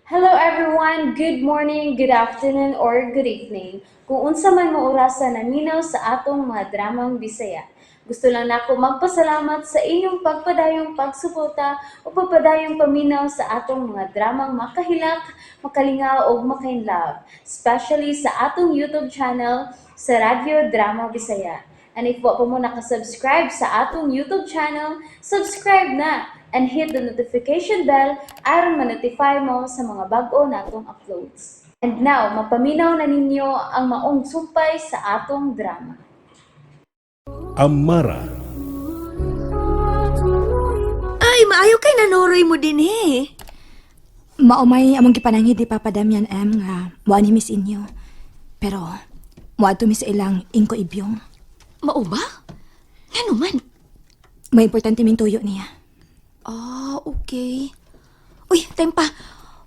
Hello everyone! Good morning, good afternoon, or good evening. Kung unsa man mo orasa naminaw sa atong mga dramang Bisaya. Gusto lang nako magpasalamat sa inyong pagpadayong pagsuporta o pagpadayong paminaw sa atong mga dramang makahilak, makalingaw ug makainlove, especially sa atong YouTube channel sa Radyo Drama Bisaya. And if wa pa mo nakasubscribe sa atong YouTube channel, subscribe na and hit the notification bell aron ma-notify mo sa mga bag-o natong uploads. And now, mapaminaw na ninyo ang maong sumpay sa atong drama. Amara. Ay, maayo kay nanoroy mo din eh. Maumay among gipanangid ni Papa Damian M nga moani miss inyo. Pero moadto mi sa ilang ingko ibyong. Mao ba? Ngano man? May importante ming tuyo niya. Ah, okay. Uy, tempa.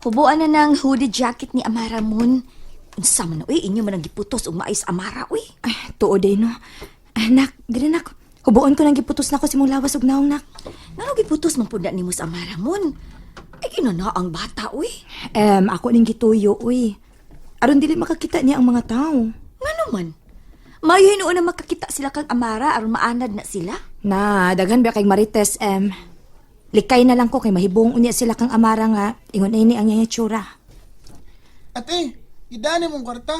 Hubuan na ng hoodie jacket ni Amara Moon. Unsa man uy, inyo man ang giputos og mais Amara uy. Ay, tuod day no. Ay, nak, dili nak. Hubuon ko nang giputos nako si mong lawas ug naong nak. Ngano giputos man pud na nimo sa Amara Moon? Ay kinana ang bata uy. Ako ning gituyo uy. Aron dili makakita niya ang mga tao. Ngano man? Mayo hinuon na makakita sila kang Amara aron maanad na sila. Na, daghan ba kay Marites em. Likay na lang ko kay mahibong unya sila kang Amara nga ingon ini ang iyang itsura. Ate, idani mong kwarta.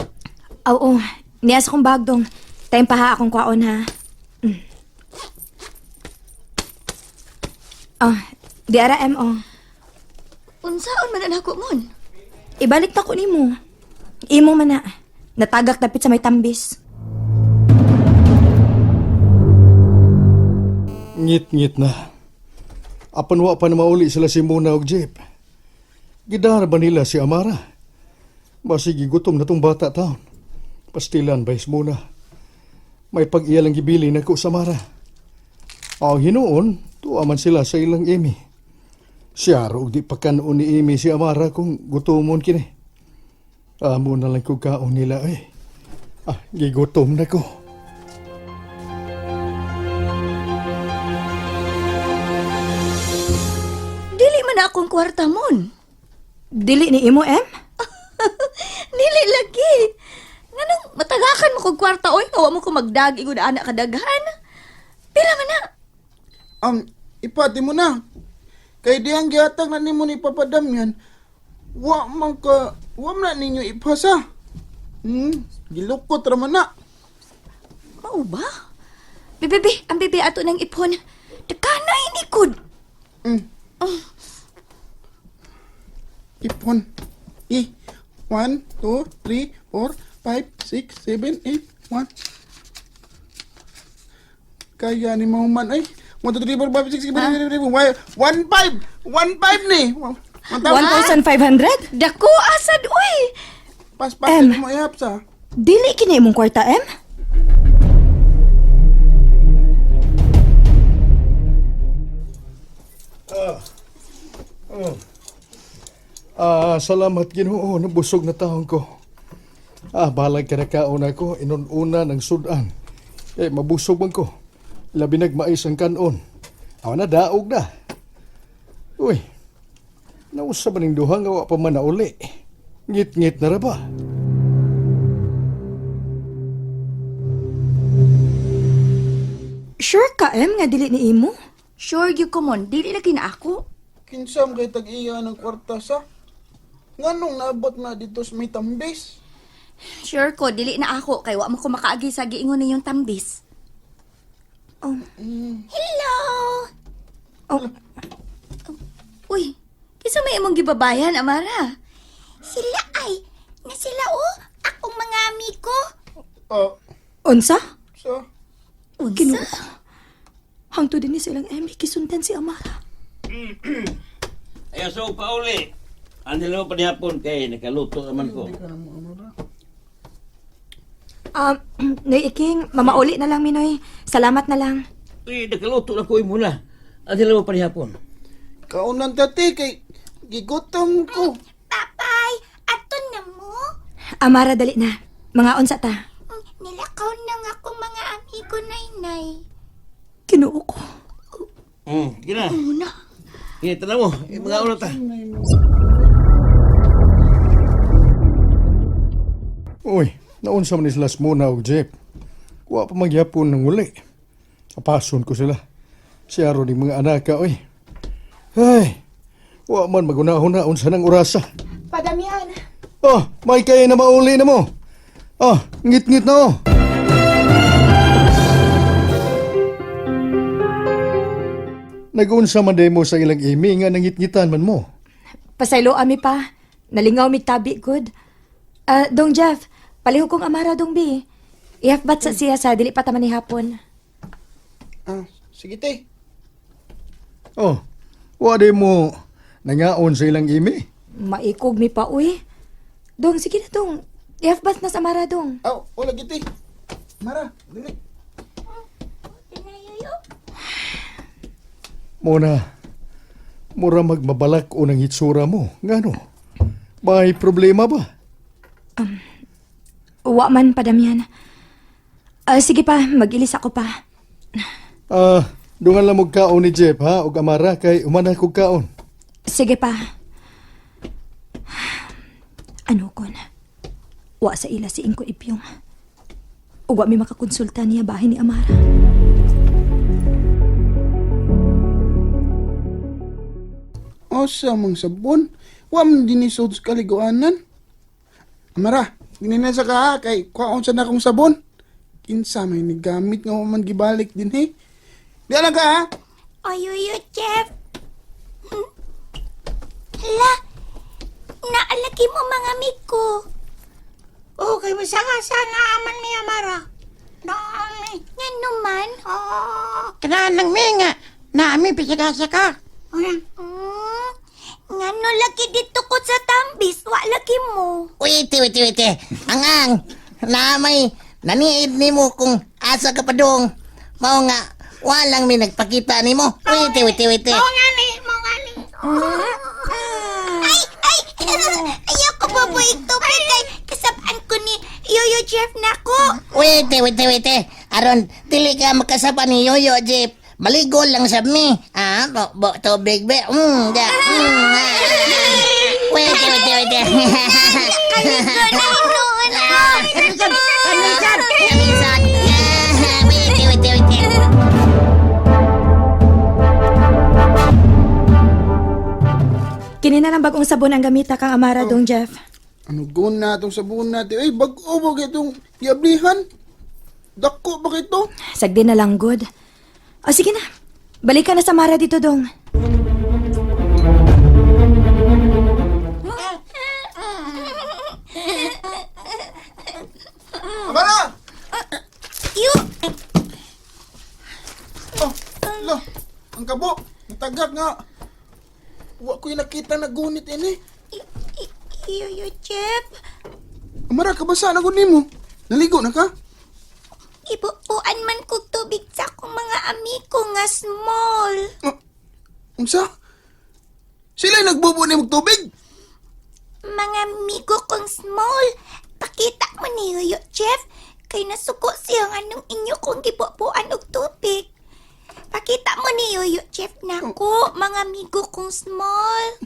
Oo, niya sa kong bag dong. Time pa ha akong kwaon ha. Oh, di ara em oh. Unsaon man ang ako mon? Ibalik na ko nimo. Imo man na. Natagak dapit sa may tambis. Ngit-ngit na. Apan wa pa na mauli sila si Muna og Jeep. Gidara ba nila si Amara? Basig gutom na tong bata taon. Pastilan ba Muna? May pag-iya lang gibili na ko sa Amara. Ang hinuon, tuwa man sila sa ilang imi. Siya og di pa kanon ni imi si Amara kung gutomon kini. Amo na lang ko kaon nila eh. Ah, gigutom na ko. Dili man na akong kwarta mon. Dili ni imo em? Dili lagi. Nganong matagakan mo kog kwarta oy, kawa mo ko magdag igud ana kadaghan. Pila man na? Ipati mo na. Kay dihang gihatag na nimo ni Papa Damian, wa man ka, wa man na ninyo ipasa. Gilukot ra man na. Mao ba? Bebe, ang bebe ato ng ipon. Dagkana inikod. Ipon. I. 1, 2, 3, 4, 5, 6, 7, 8, 1. Kaya ni Mahuman ay. 1, 2, 3, 4, 5, 6, 7, 8, 9, 1, 5! 1, 5 ni! 1,000. 1,500? Dako asad oy. Pas-pas Em. mo ihap sa. Dili kini imong kwarta em? Ah, salamat Ginoo, nabusog na taon ko. Ah, balag ka na kaon ako, inununa ng sudan. Eh, mabusog man ko. Labi nagmais ang kanon. Awa na, daog na. Uy, nausa ba ning duha nga wa pa man nauli? Ngit-ngit na ra ba? Sure ka em nga dili ni imo? Sure gyud ko mon, dili lagi na ako. Kinsam kay tag-iya ng kwarta sa? Nganong naabot na dito sa may tambis? Sure ko dili na ako kay wa mo ko makaagi sa giingon ninyong tambis. Oh. Hello. Oh, Uy, kinsa may imong gibabayan Amara? Sila ay, na sila oh, akong mga amigo. Ah, unsa? sa? Unsa? Ginoo ko. Hangtod din ni silang Emmy kisundan si Amara. Ayaw so pauli. Ano lang pa nihapon kay nakaluto naman ko. Noy Iking, mamauli na lang Minoy. Salamat na lang. Uy, nakaluto na ko imo na. Ano lang pa nihapon. Kaunan tati kay gigutom ko. Papay, ato na mo. Amara, dali na. Mga unsa ta. Nilakaw na nga akong mga amigo, Nainay. Ginoo ko. Gina. Una. Gina, tanaw mo. Eh, mga ulo ta. Naunsa man ni sila muna og Jeep. Wa pa magyapon ng uli. Apason ko sila. Siya ron yung mga anak ka, oy. Ay, wa man magunahon na unsa ng orasa. Pa Damian. Oh, may kaya na mauli na mo. Oh, ngit-ngit na oh. Nagunsa man day mo sa ilang imi nga nangitngitan man mo. Pasaylo ami pa. Nalingaw mi tabi good. Ah, Dong Jeff, palihog kong Amara dong bi. Ihafbat sa siya sa dili pa taman ni hapon. Ah, sige te. Oh, wa day mo nangaon sa ilang imi. Maikog mi pa uy. Dong, sige na dong. Ihafbat na sa Amara dong. Aw, wala giti. Mara, dili. Tinayoyo. Muna, mura magmabalak o ng hitsura mo. Ngano? May problema ba? Wa man pa Damian. Ah, sige pa, mag-ilis ako pa. Ah, dungan lang og kaon ni Jeff ha og Amara kay umana kog kaon. Sige pa. Ano kon? Wa sa ila si Ingko Ipyong. Ug wa mi makakonsulta niya bahin ni Amara. Osa mang sabon. Wa man dinisod sa kaliguanan. Amara, dinina sa ka ha, kay kwaon sa na akong sabon. Kinsa may nigamit nga wa man gibalik din he. Di lang ka ha. Oyoyo, Jeff. Hala, naalaki mo mga amigo. Okay, masaka sana aman mi Amara. Naami. Nga naman. Oh, kanaan lang mi nga. Naami pisaka-saka. Una. Nga no lagi dito ko sa tambis, wa lagi mo. Wait, wait, wait. Angang, namay, naniid nimo kung asa ka pa dong. Mao nga, walang may nagpakita nimo. Wait, wait, wait. Mao nga ni, mao nga ni. Ay, ay, ayoko po po tubig kay kasabaan ko ni Yoyo Jeff na ko. Wait, wait, wait. Aron, dili ka makasapa ni Yoyo, Jeep. Maligo lang sa mi. Ah, bo, bo, tubig be. Da. Ah. Wait, wait, wait. Kaligo na hinuon ko. Kamisan, kamisan. Kamisan. Ah, Wait, wait, wait. Kini na lang bagong sabon ang gamita kang Amara dong Jeff. Ano guna tong sabon natin? Ay, bag-o ba itong yablihan? Dako ba ito? Sagdi na lang good. O sige na. Balik ka na sa Amara dito dong. Amara! Yu, Oh, lo, ang kabo. Natagak nga. Wa ko'y nakita na gunit ini. Yoyo Jeff, Amara, kabasa na gud nimo. Naligo na ka? ibuuan man kog tubig sa akong mga amigo nga small. Ah, unsa? Sila nagbubo ni tubig. Mga amigo kong small, pakita mo ni Yoyo Jeff kay nasuko siya nga anong inyo kong gibubuan og tubig. Pakita mo ni Yoyo Jeff nako, mga amigo kong small.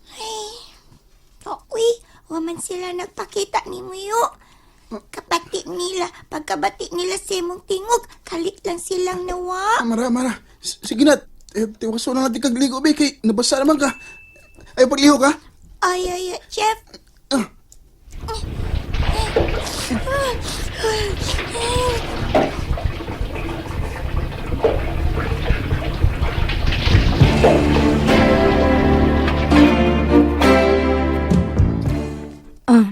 Ay, uy, waman sila nagpakita ni Muyo. Kabati nila, pagkabati nila sa imong tingog, kalit lang silang nawa. Amara, Amara. Sige na. Eh, tiwaso na natin kagligo, be. Kay nabasa naman ka. Ay, pagliho ka. Ay, ay, ay, Jeff. Ah. Ah,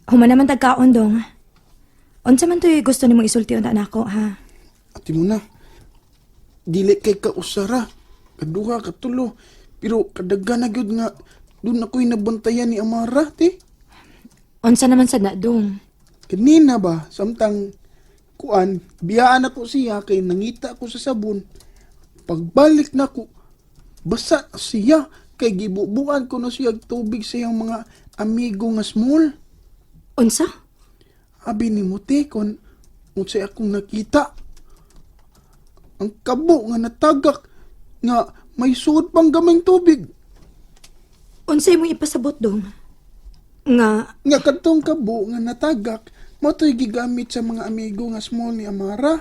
human naman tagkaon dong. Unsa man to'y gusto nimong isulti unta nako ha? Ate mo na. Dili kay kausara. Kaduha, katulo. Pero kadaga na gyud nga doon ako'y nabantayan ni Amara, te. Unsa naman sad na dong? Kanina ba, samtang kuan, biyaan ako siya kay nangita ko sa sabon. Pagbalik na ko, basa siya kay gibubuan ko na siya og tubig sa iyang mga amigo nga small. Unsa? Abi ni mo te, kon unsay akong nakita. Ang kabo nga natagak nga may suod pang gamay tubig. Unsay mo ipasabot dong? Nga, Nga kadtong kabo nga natagak, mao to'y gigamit sa mga amigo nga small ni Amara.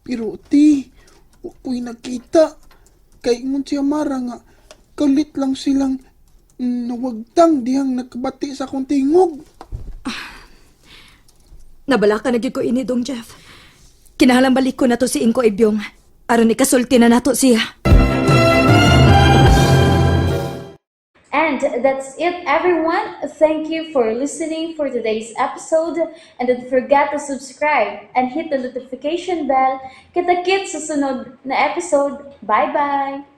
Pero ti, wa ko'y nakita. Kay ingon si Amara nga, kalit lang silang nawagtang dihang nakabati sa akong tingog. Nabalaka na gyud ko ini, Dong Jeff. Kinahanglan balik ko na to si Ingko Ibyong. Aron ikasulti na nato siya. And that's it, everyone. Thank you for listening for today's episode. And don't forget to subscribe and hit the notification bell. Kita-kits sa sunod na episode. Bye-bye!